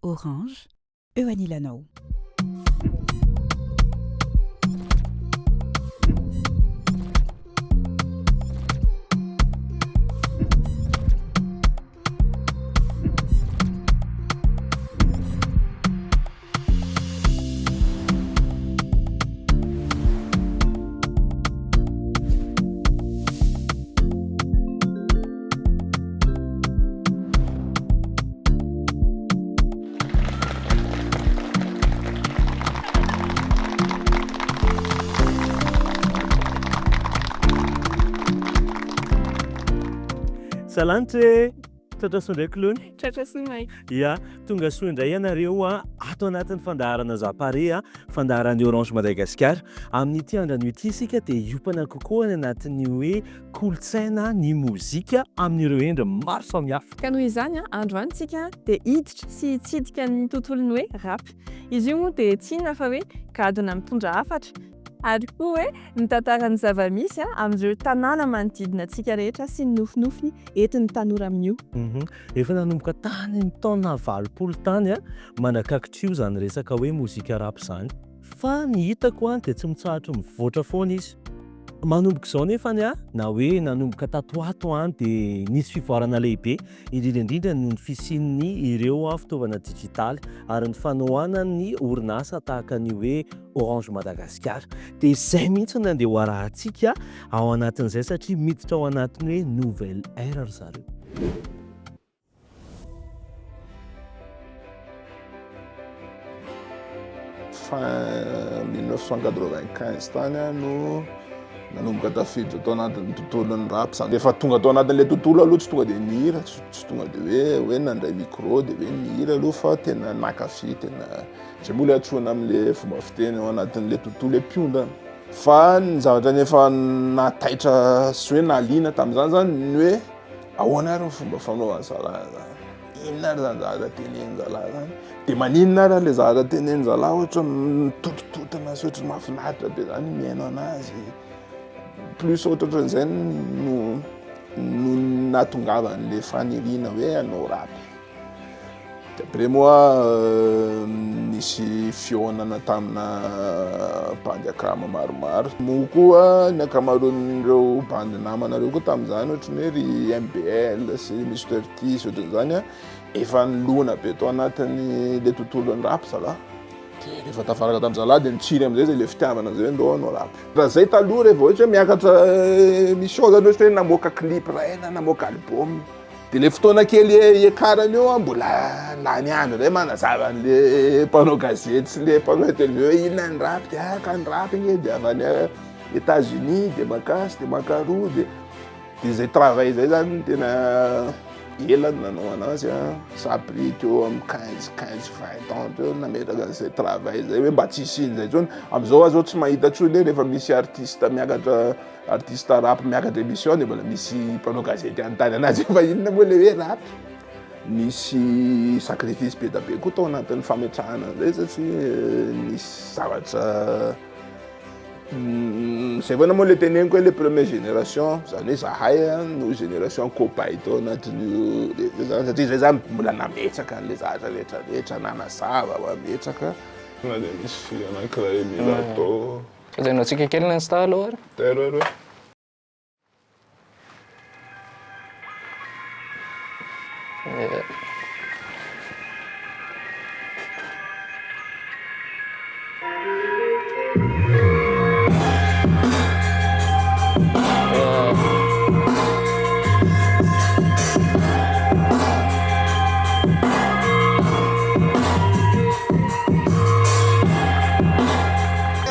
Orange, eo anilanao. Salanitra e! Tratra soa indray Clony. Tratra soa Mike. Ya, tonga soa indray ianareo ato anatin'ny fandaharana Zapare a, fandaharan'ny Orange Madagascar. Amin'ity andro anio ity isika dia hiompana kokoa any anatin'ny hoe kolontsaina ny mozika amin'ireo endriny maro samihafa. Ka noho izany, androany tsika dia hiditra sy hitsidika ny tontolon'ny hoe rap. Izy io moa dia tsy inona fa hoe gadona mitondra hafatra, ary koa hoe mitantara ny zava-misy amin'ireo tanàna manodidina antsika rehetra sy ny nofinofy entin'ny tanora amin'io. Efa nanomboka tany ny taona 80 tany manakakitrio izany resaka hoe mozika rap izany. Fa ny hitako dia tsy mitsahatra mivoatra foana izy. Manomboka izao nefany na hoe nanomboka tato ho ato dia nisy fivoarana lehibe, indrindra indrindra noho ny fisian'ny ireo fitaovana dijitaly ary ny fanohanan'ny orinasa tahaka ny hoe Orange Madagascar. Dia izay mihitsy no andeha ho arahantsika ao anatin'izay satria miditra ao anatin'ny hoe nouvelle ère ry zareo. Fin 1995 tany aho no nanomboka tafiditra tao anatin'ny tontolon'ny rap zany. Efa tonga tao anatin'ilay tontolo aloha tsy tonga dia nihira, tsy tonga dia hoe hoe nandray micro dia hoe nihira aloha fa tena nankafy, tena zay moa ilay antsoina amin'ilay fomba fiteny ao anatin'ilay tontolo hoe mpiondana. Fa ny zavatra nefa nahataitra sy hoe nahaliana tamin'izany zany ny hoe Ahoana ary ny fomba fanaovan'ny zalahy an'izany? Inona ary izany zavatra tenenin-dry zalahy izany? Dia maninona ary ilay zavatra tenenin-dry zalahy ohatra mitotontotona sy ohatran'ny mahafinaritra be izany ny mihaino anazy? Plus ohatrohatran'izay no no nahatongavan'ilay faniriana hoe hanao rap. D'après moi, nisy fihaonana tamina bandy akama maromaro. Moa koa ny ankamaroan'ireo bandy namana ireo koa tamin'izany ohatran'ny hoe ry MBL sy Mister T sy ohatran'izany efa nilona be tao anatin'ny le tontolon'ny rap zalahy. Dia rehefa tafaraka tamin'ny zalahy dia nitsiry amin'izay zay le fitiavana zay hoe ndao hanao rap. Raha zay taloha rehefa ohatra hoe miakatra émission zany ohatra hoe namoaka clip iray na namoaka album. Dia le fotoana kely hiakarana eo an, mbola lany andro indray manazava an'le mpanao gazety sy le mpanao interview hoe inona ny rap dia ah ka ny rap nge dia avy any Etats Unis dia makasy dia makaroa dia dia izay travail izay zany no tena ela no nanao anazy an, ça a pris teo amin'ny quinze quinze vingt ans teo nametraka an'izay travail izay hoe mba tsy hisian'izay intsony, amin'izao aho zao tsy mahita intsony hoe rehefa misy artiste miakatra Artiste rap miakatra émission dia mbola misy mpanao gazety hanontany anazy hoe fa inona moa ilay hoe rap? Nisy sacrifice be dia be koa tao anatin'ny fametrahana an'izay satria nisy zavatra zay foana moa ilay teneniko hoe le première génération zany hoe zahay no génération cobaye tao anatin'io rehetra zany satria zay zany mbola nametraka an'ilay zavatra rehetra rehetra nanazava mametraka. Tonga dia misy anankiray mila atao. Lazainao-tsika kely ny Insta aloha ary. Telo aloha. Yeah.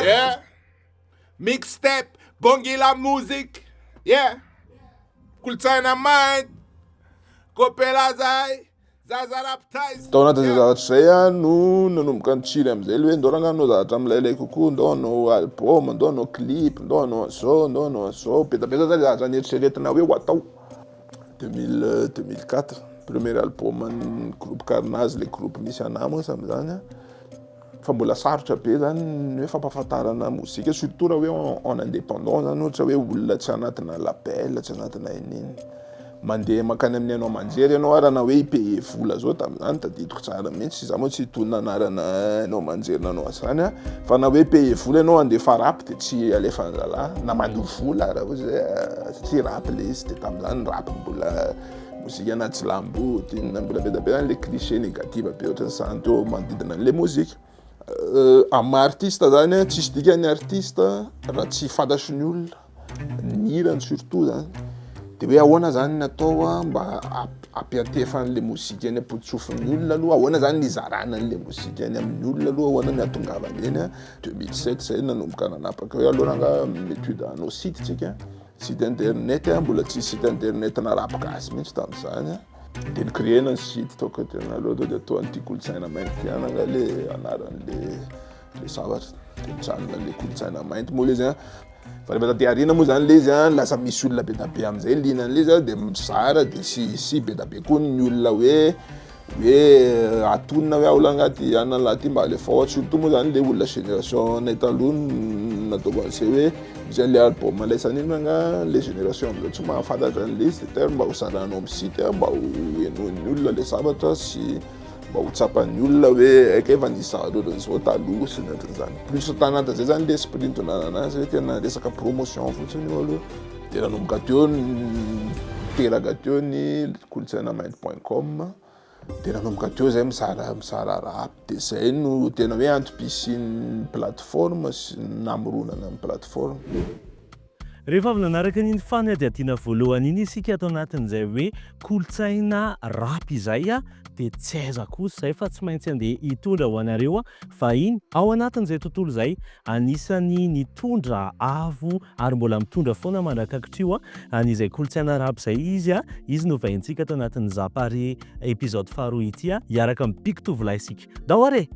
Yeah. Mixtape, Bongila Music. Yeah. Kolontsaina mainty. Kopela zay. Zaza rap taiza. Tao anatin'izay zavatra izay aho no nanomboka nitsiry amin'izay le hoe ndao rangahy hanao zavatra milailay kokoa, ndao hanao album, ndao hanao clip, ndao hanao an'izao, ndao hanao an'izao. Be dia be zany zavatra nieritreretina hoe ho atao. 2000, 2004, premier album an'ny groupe Carnage, le groupe misy anah moa tamin'izany an. Fa mbola sarotra be zany ny hoe fampahafantarana mozika surtout raha hoe en indépendant zany ohatra hoe olona tsy anatina label, tsy anatina inona. Mandeha mankany amin'ny haino aman-jery ianao ary na hoe hi-payer vola zao tamin'izany tadidiko tsara mihitsy, za moa tsy hitonona anarana haino aman-jery nanao an'izany an, fa na hoe payer vola ianao handefa rap de tsy alefan'ny zalahy na mandoa vola raha ohatra hoe satria rap le izy de tamin'izany rap mbola mozika anaty jiolahimboto inona mbola be dia be zany le cliché négative be ohatran'izany teo manodidina an'le mozika. Amin'ny maha artiste zany an, tsisy dikany ny artiste raha tsy fantatry ny olona, ny hirany surtout zany, de hoe ahoana zany ny atao an mba hampiantefa an'le mozika eny am-pototsofin'ny olona aloha, ahoana zany ny hizarana an'le mozika eny amin'ny olona aloha, ahoana ny hahatongavany eny an, 2007 zay nanomboka nanapaka hoe aleo rangah mi-étude hanao site tsika, site internet an, mbola tsisy site internet na rap gasy mihitsy tamin'izany an. Dia ni-créer-na ny site tao tena aloha tonga dia toa an'ity kolontsaina mainty ity ihany angaha le anaran'le le zavatra dia mijanona le kolontsaina mainty moa le izy an, fa rehefa taty aoriana moa zany le izy an lasa misy olona be dia be am'zay liana an'le izy an dia mizara dia sy sy be dia be koa ny olona hoe hoe atonina hoe aola angaha ty anona lahy ty mba alefao surtout moa zany le olona génération nay taloha no nataoko an'izay hoe Misy an'le album andraisana iny angaha le génération amizao tsy mahafantatra an'le izy de terme mba ho zaranao amin'ny site mba ho henoin'ny olona le zavatra sy mba ho tsapan'ny olona hoe haika efa nisy zavatra ohatran'izao taloha sy ny ohatran'izany. Plus tanatin'izay zany le esprit nitondrana anazy hoe tena resaka promotion fotsiny io aloha. De nanomboka teo niteraka teo ny kolontsainamainty point com. De nanomboka teo zay mizara mizara rap de zay no tena hoe antom-pisian'ny plateforme sy namoronana ny plateforme. Rehefa avy nanaraka an'iny fanadihadiana voalohany iny isika ato anatin'izay hoe kolontsaina rap izay dia tsy aiza kosa izay fa tsy maintsy andeha hitondra ho anareo vahiny ao anatin'izay tontolo izay. Anisan'ny nitondra avo ary mbola mitondra foana mandrak'ankitrio an'izay kolontsaina rap izay izy. Izy no vahintsika ato anatin'ny Zapare episode faharoa ity. Hiaraka amin'ny Big Tovolahy isika. Ndao ary e!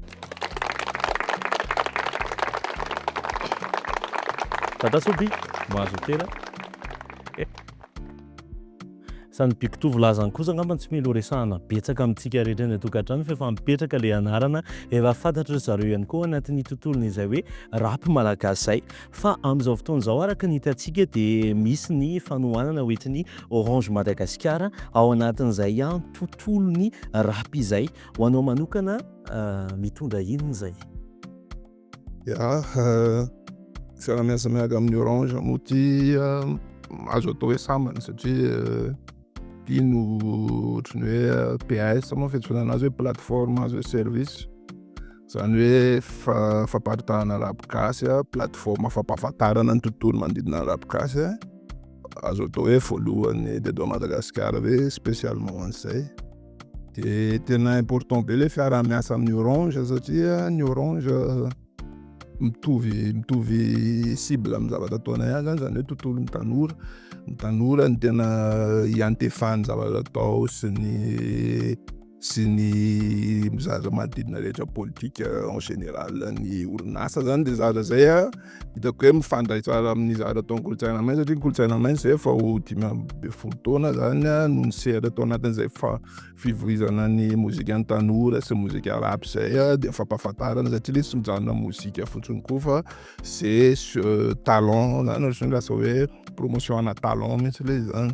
Dadasoa Big, mahazo tena. Zany Big Tovolahy zany kosa angamba tsy mila ho resahana betsaka amintsika rehetra any an-tokantrano fa efa mipetraka ilay anarana, efa fantatry ry zareo ihany koa anatin'ny tontolon'izay hoe rap malagasy izay. Fa amin'izao fotoana izao araka ny hitantsika dia misy ny fanohanana hoentin'ny Orange Madagasikara ao anatin'izay tontolon'ny rap izay. Ho anao manokana mitondra inona izay? Ya, fiaraha-miasa miaraka amin'ny Orange moa ty azo atao hoe sambany satria ty no ohatran'ny hoe PS moa fiantsoana anazy hoe plateforme as a service, zany hoe famparitahana rap gasy, plateforme fampahafantarana ny tontolo manodidina ny rap gasy, azo atao hoe voalohany teto Madagasikara hoe spécialement an'izay. De tena important be le fiaraha-miasa amin'ny Orange satria ny Orange mitovy mitovy cible amin'ny zavatra ataonay ihany zany, zany hoe tontolon'ny tanora, ny tanora no tena iantefan'ny zavatra atao sy ny sy ny zavatra manodidina rehetra politika en général ny orinasa zany de zavatra zay an. Hitako hoe mifandray tsara amin'ny zavatra ataon'ny kolontsaina maitso satria ny kolontsaina maitso zay efa ho 15 taona zany no nisehatra tao anatin'izay fivoizana ny mozikan'ny tanora sy mozika rap zay dia fampahafantarana satria ilay izy tsy mijanona mozika fotsiny koa fa c'est talent zany ohatran'ny lasa hoe promotion ana talent mihitsy ilay izy zany.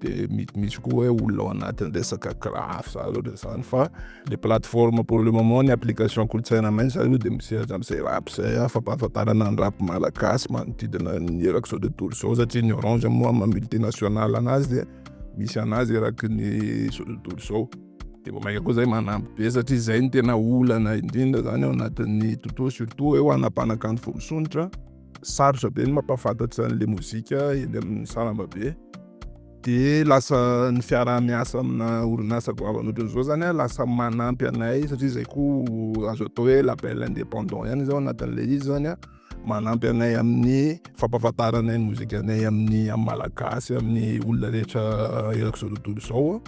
De misy koa hoe olona ao anatin'ny resaka graphe zany ohatran'izany fa le plateforme pour le moment ny application kolontsaina maitso zany aloha de misehatra am'zay rap zay a, fampahafantarana ny rap malagasy manodidina ny erak'izao tontolo izao satria ny orange moa maha multinational anazy de misy anazy eraky ny zao tontolo izao, de vao mainka koa zay manampy be satria zay no tena olana indrindra zany ao anatin'ny tontolo surtout hoe ho ana mpanakanto vao misondrotra. Sarotra be ny mampahafantatra an'le mozika eny amin'ny sarambabe de lasa ny fiaraha-miasa amina orinasa goavana ohatran'izao zany a lasa manampy anay satria zay koa azo atao hoe label indépendant ihany zao anatin'le izy zany a, manampy anay amin'ny fampahafantaranay ny mozikanay amin'ny amin'ny malagasy amin'ny olona rehetra erak'izao tontolo izao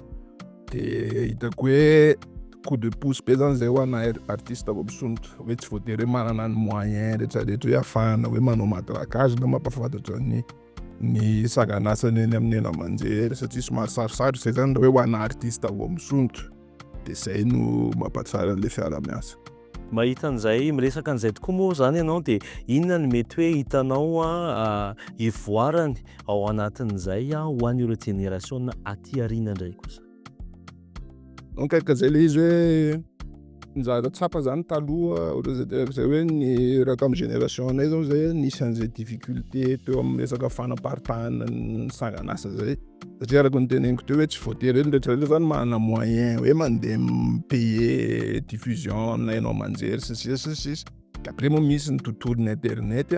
de hitako hoe coup de pouce be zany zay ho ana artiste vao misondrotra hoe tsy voatery hoe manana ny moyen rehetra rehetra hoe ahafahana hoe manao matraquage na mampahafantatra ny ny sanganasany eny amin'ny haino aman-jery satria somary sarosarotra zay zany raha hoe ho ana artiste vao misondrotra de zay no mampatsara an'le fiaraha-miasa. Mahita an'izay, miresaka an'izay tokoa moa izany ianao dia inona no mety hoe hitanao hivoarany ao anatin'izay ho an'ireo jenerasiona aty aoriana indray kosa? Donc ka zay le izy hoe ny zavatra tsapa zany taloha ohatran'izay teneniko zay hoe ny raha tamin'ny génération anay zao zay nisy an'izay difficulté teo amin'ny resaka fanaparitahana ny sangan'asa zay satria araka ny teneniko teo hoe tsy voatery hoe ny rehetra rehetra zany manana moyen hoe mandeha mi-payer diffusion amina haino aman-jery sy ny sisa sy ny sisa. De après moa misy ny tontolon'ny internet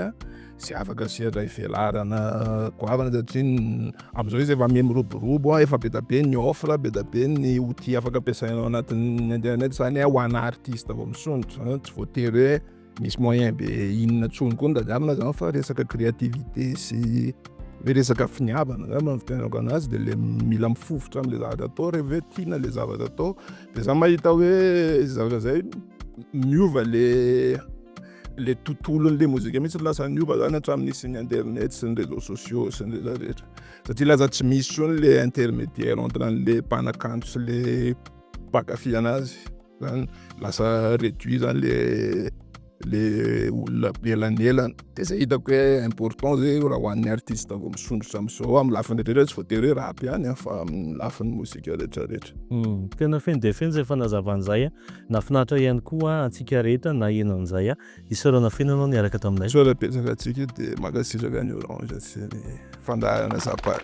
zay afaka sehatra ivelarana goavana satria amin'izao izy efa miha-miroborobo an, efa be dia be ny offre, be dia be ny outil afaka ampiasaina ao anatin'ny internet zany ho ana artiste vao misondrotra zany, tsy voatery hoe misy moyen be inona intsony koa no tadiavina zany fa resaka créativité sy hoe resaka finiavana angamba ny fitenenako anazy de le mila mifofotra am'le zavatra atao rehefa hoe tiana le zavatra atao de za mahita hoe zavatra zay miova le le tontolon'le mozika mihitsy lasa niova zany hatramin'ny nisian'ny internet sy ny réseaux sociaux sy ny rehetra rehetra satria lasa tsy misy intsony le intermédiaire entre an'le mpanakanto sy le mpankafy anazy zany lasa réduit zany le le olona mpielanelana de zay hitako hoe important zay raha ho an'ny artiste vao misondrotra am'zao amin'ny lafiny rehetra tsy voatery hoe rap ihany an fa amin'ny lafiny mozika rehetra rehetra. Tena feno dia feno izay fanazavana izay. Nahafinaritra ihany koa antsika rehetra naheno an'izay. Isaorana feno ianao niaraka taminay. Misaotra betsaka antsika dia mankasitraka ny Orange sy ny fandaharana Zapad.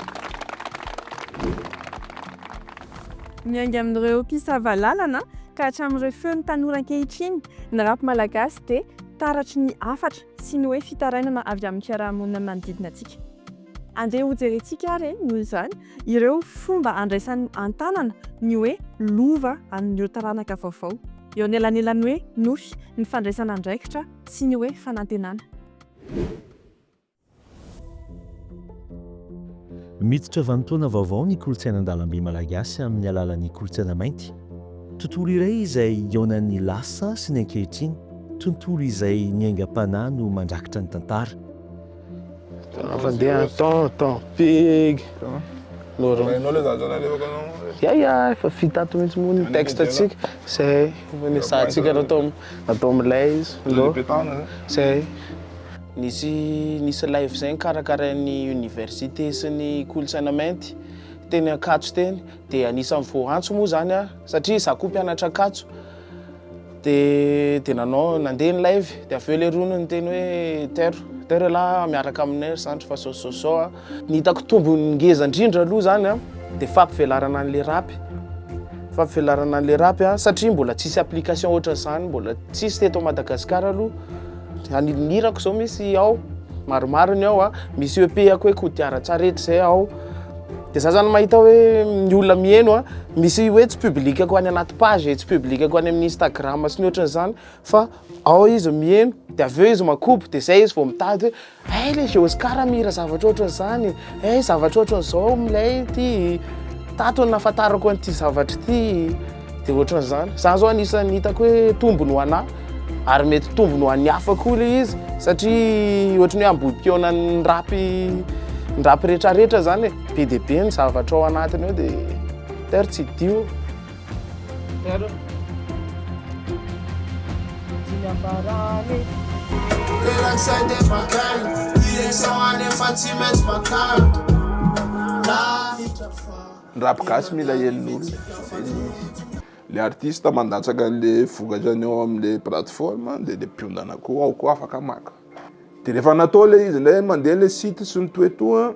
Miainga amin'ireo mpisava lalana ka hatramin'ireo feon'ny tanora ankehitriny, ny rap malagasy dia taratry ny hafatra sy ny hoe fitarainana avy amin'ny fiaraha-monina manodidina antsika. Andeha hojerentsika ary noho izany ireo fomba andraisany an-tanana ny hoe lova amin'ireo taranaka vaovao, eo anelanelan'ny hoe nofy, ny fandraisana andraikitra sy ny hoe fanantenana. Miditra vanim-potoana vaovao ny kolontsaina an-dalambe malagasy amin'ny alalan'ny kolontsaina mainty. Tontolo iray izay ihaonan'ny lasa sy ny ankehitriny, tontolo izay ny aingam-panahy no mandrakitra ny tantara. Fandeha ton ton pig Laurent. Hainao le zavatra nalefako anao? Ya ya, efa vita ato mihitsy moa ny texte antsika. Zay, efa niezahantsika natao natao milay izy. Zay. Nisy nisy live zay nokarakarain'ny université sy ny kolontsaina mainty teny Ankatso teny dia anisan'ny voaantso moa zany aho satria izaho koa mpianatra Ankatso dia dia nanao nandeha ny live dia avy eo leroa no niteny hoe tero tero ialahy miaraka aminay ry zandry fa zao zao zao a. Ny hitako tombony ngeza indrindra aloha zany a dia fampivelarana an'le rap, fampivelarana an'le rap a satria mbola tsisy application ohatran'izany mbola tsisy teto Madagasikara aloha. Ny hirako zao misy ao, maromaro ny ao a, misy EP ako hoe kodiaran-tsarety zay ao, de za zany mahita hoe ny olona miheno a, misy hoe tsy public-ko any anaty page e, tsy public-ko any amin'ny Instagram sy ny ohatran'izany fa ao izy miheno de avy eo izy makobo de zay izy vao mitady hoe hay le Géoscar mihira zavatra ohatran'izany, hay zavatra ohatran'izao milay ity, tato no nahafantarako an'ity zavatra ity. Dia ohatran'izany. Za zao anisan'ny hitako hoe tombony ho anà ary mety tombony ho an'ny hafa koa ilay izy satria ohatran'ny hoe ambodi-pihaonan'ny rap ny rap rehetrarehetra zany e. Be dia be ny zavatra ao anatiny ao dia d'ailleurs tsy idio. Ny rap gasy mila henon'olona zay le izy. Le artiste mandatsaka an'le vokatra ny ao am'le plateforme de le mpiondana koa ao koa afaka maka. De rehefa natao le izy ndray mandeha le site sy ny tout et tout an,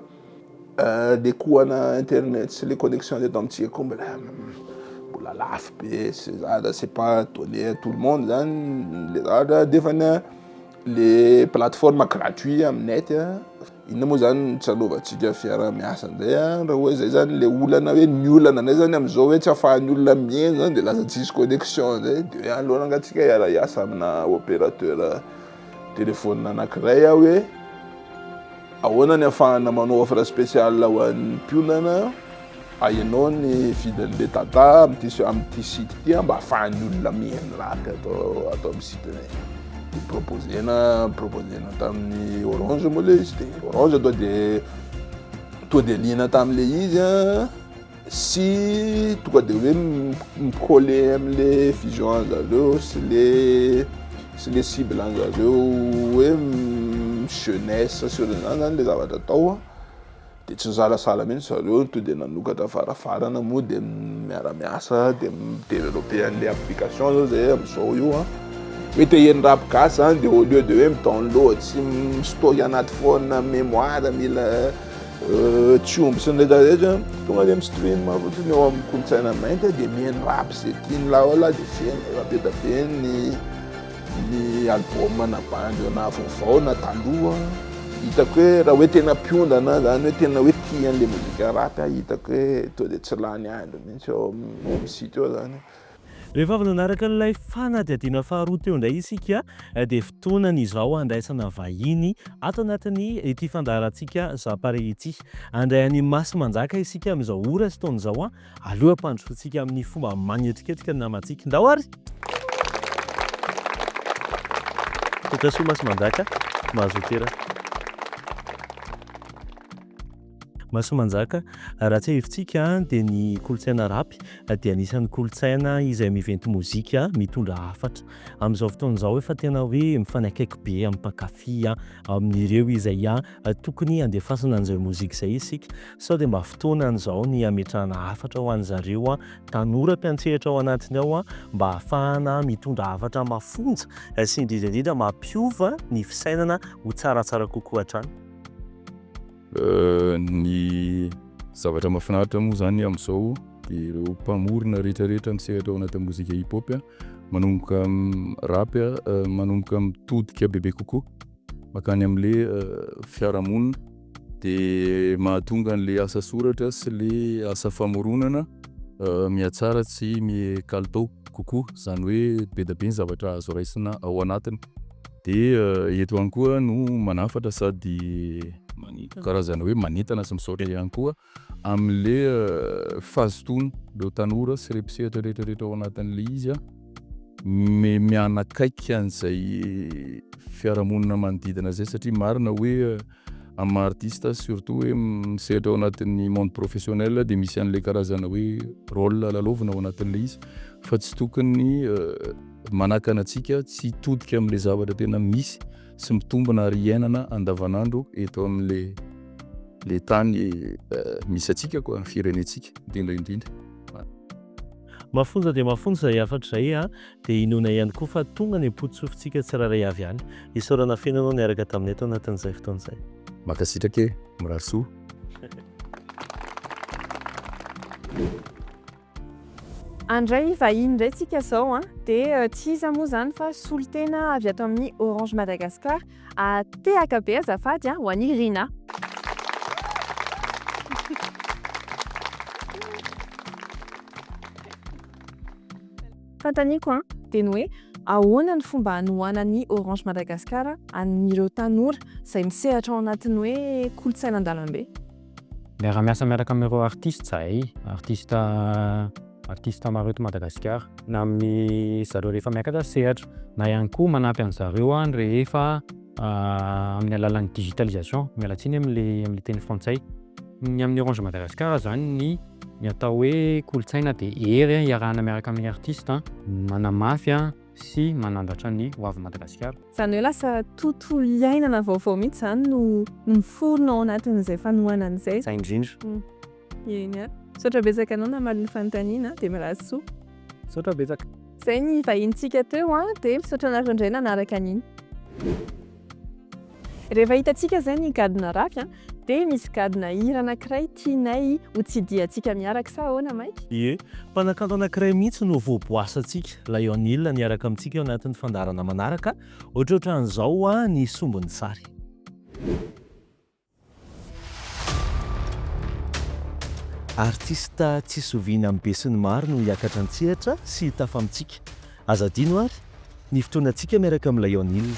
le coût ana internet sy le connexion teto amintsika koa mbola mbola lafo be sy zavatra c'est pas donné à tout le monde zany le zavatra nefany an le plateforme gratuit amin'ny net an. Inona moa zany no tsy anaovantsika fiaraha-miasa indray an, raha hoe zay zany le olana hoe ny olana indray zany amin'izao hoe tsy ahafahan'ny olona mihaino zany de lasa tsisy connexion indray de hoe aleo rangaha tsika hiara-hiasa amina opérateur téléphone anankiray aho hoe ahoana ny ahafahana manao offre spéciale ho an'ny mpiondana Ahenao ny vidin'le data amin'ity amin'ity site ity mba ahafahan'ny olona mihaino rap ato ato amin'ny site-nay. De proposer-na proposer-na tamin'ny Orange moa le izy de Orange tonga de tonga de liana tamin'le izy an sy tonga de hoe mi-coller am'le vision an'zareo sy le. sy le cible an'zareo hoe jeunesse sy ohatran'izany zany le zavatra atao a, de tsy nisalasala mihitsy zareo to de nanokatra varavarana moa de miara-miasa de mi-developper an'le application zao zay am'zao io a, hoe te hiheno rap gasy zany de au lieu de hoe mi-download sy mi-stock anaty phone mémoire mila tsy omby sy ny rehetra rehetra, tonga de mi-stream fotsiny eo amin'ny kolontsaina mainty de miheno rap ze tiany laola de feno efa be dia be ny ny album na bandy na vaovao na taloha. Hitako hoe raha hoe tena mpiondana zany hoe tena hoe tia an'le mozika rap aho, hitako hoe to de tsy lany andro mihitsy eo amin'ny site eo zany. Rehefa avy nanaraka an'ilay fanadihadiana faharoa teo indray isika dia fotoanany izao handraisana vahiny ato anatin'ny ity fandaharantsika Zapare ity. Handray an'i Masimanjaka isika amin'izao ora sy taona izao. Aleo hampandrosoantsika amin'ny fomba manetriketrika ny namantsika. Ndao ary! Tongasoa Masimanjaka, mahazoa toerana. Masimanjaka, raha tsiahivintsika dia ny kolontsaina rap dia anisan'ny kolontsaina izay miventy mozika mitondra hafatra. Amin'izao fotoana izao efa tena hoe mifanakaiky be amin'ny mpankafy amin'ireo izay tokony handefasana an'izay mozika izay isika. Sao dia mba fotoanany izao ny hametrahana hafatra ho an'zareo tanora mpiantsehatra ao anatiny ao mba hahafahana mitondra hafatra mafonja sy indrindra indrindra mampiova ny fisainana ho tsaratsara kokoa hatrany. Ny zavatra mahafinaritra moa zany amin'izao dia ireo mpamorona rehetra rehetra misehatra ao anatin'ny mozika hip hop manomboka rap manomboka mitodika bebe kokoa mankany amin'le fiarahamonina de mahatonga an'le asa soratra sy le asa famoronana mihatsara sy miha kalitao kokoa, zany hoe be dia be ny zavatra azo raisina ao anatiny de eto ihany koa no manafatra sady karazana hoe manentana sy misaotra ihany koa amin'le fahazotoan'ireo tanora sy ireo mpisehatra rehetra rehetra ao anatin'le izy an, mianakaiky an'izay fiarahamonina manodidina zay satria marina hoe amin'ny maha artiste surtout hoe misehatra ao anatin'ny monde professionnel dia misy an'le karazana hoe rôle lalaovina ao anatin'le izy fa tsy tokony manakana antsika tsy hitodika amin'le zavatra tena misy sy mitombina ary iainana andavanandro eto amin'le le tany misy antsika koa, ny firenentsika indrindra indrindra. Mafonja dia mafonja izay hafatra izay a! Dia inoana ihany koa fa tonga any am-pototsofintsika tsirairay avy any. Isaorana feno anao niaraka taminay tao anatin'izay fotoana izay. Mankasitraka e! Mirary soa. Handray vahiny indray tsika izao an, dia tsy iza moa izany fa solontena avy ato amin'ny Orange Madagascar, tehaka be azafady an, ho an'i Rinah. Fanontaniako an, dia ny hoe ahoana ny fomba hanohanan'ny Orange Madagascar an'ireo tanora izay misehatra ao anatin'ny hoe kolontsaina an-dalambe? Miara-miasa miaraka amin'ireo artiste zahay, artiste artiste maro eto Madagasikara, na amin'ny zareo rehefa miakatra sehatra, na ihany koa manampy an'zareo rehefa amin'ny alalan'ny digitalisation, miala tsiny am'le am'le teny frantsay. Ny amin'ny Orange Madagascar zany ny ny atao hoe kolontsaina de hery iarahana miaraka amin'ny artiste manamafy sy manandratra ny ho avin'i Madagasikara. Izany hoe lasa tontolo iainana vaovao mihitsy izany no miforona ao anatin'izay fanohanana izay. Izay indrindra. Eny ary. Misaotra betsaka anao namaly ny fanontaniana dia mirary soa. Misaotra betsaka. Izay ny vahinintsika teo an, dia misaotra anareo indray nanaraka an'iny. Rehefa hitantsika izay ny gadona rap an, dia misy gadona hira anankiray tianay ho tsidihantsika miaraka sa ahoana Mike? Ie, mpanakanto anankiray mihitsy no voaboasantsika, Lionel niaraka amintsika eo anatin'ny fandaharana manaraka, ohatrohatran'izao ny sombin'ny sary. Artista tsy zoviana amin'ny besinimaro no hiakatra an-tsehatra sy hitafa amintsika. Aza adino ary ny fotoanantsika miaraka amin'i Lionel.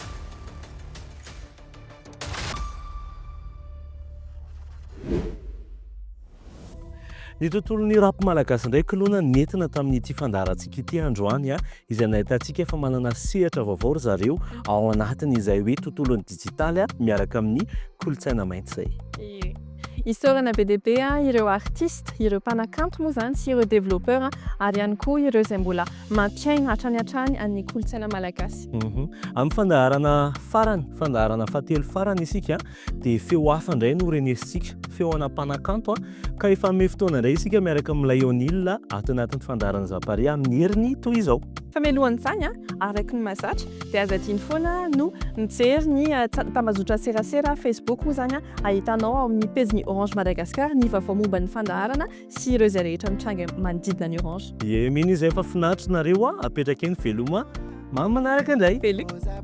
Ny tontolon'ny rap malagasy indray koloina nentina tamin'ity fandaharantsika ity androany izay nahitantsika fa manana sehatra vaovao ry zareo ao anatin'izay hoe tontolon'ny dijitaly miaraka amin'ny kolontsaina mainty izay. Ie. Isaorana be dia be ireo artiste, ireo mpanakanto moa izany sy ireo développeur ary ihany koa ireo izay mbola mampiaina hatrany hatrany an'ny kolontsaina malagasy. Amin'ny fandaharana farany, fandaharana fahatelo farany isika dia feo hafa indray no renesintsika, feo ana mpanakanto ka efa hanome fotoana indray isika miaraka amin'ilay O'Neill ato anatin'ny fandaharana Zapare amin'ny heriny toy izao. Fa mialohan'izany, araka ny mahazatra dia aza adino foana no mijery ny tambazotra serasera, Facebook moa izany, ahitanao ao amin'ny pejin'ny Orange Madagascar ny vaovao momba ny fandaharana sy ireo izay rehetra mitranga manodidina ny Orange. Ie, mino izay fa finaritra nareo a, apetraka eny veloma mamy manaraka indray. Veloma.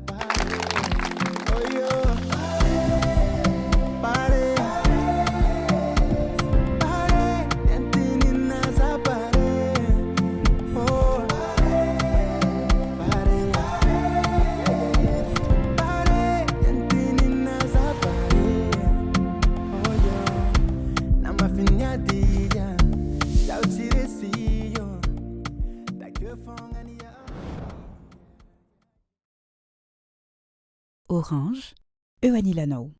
Orange, eo anilanao.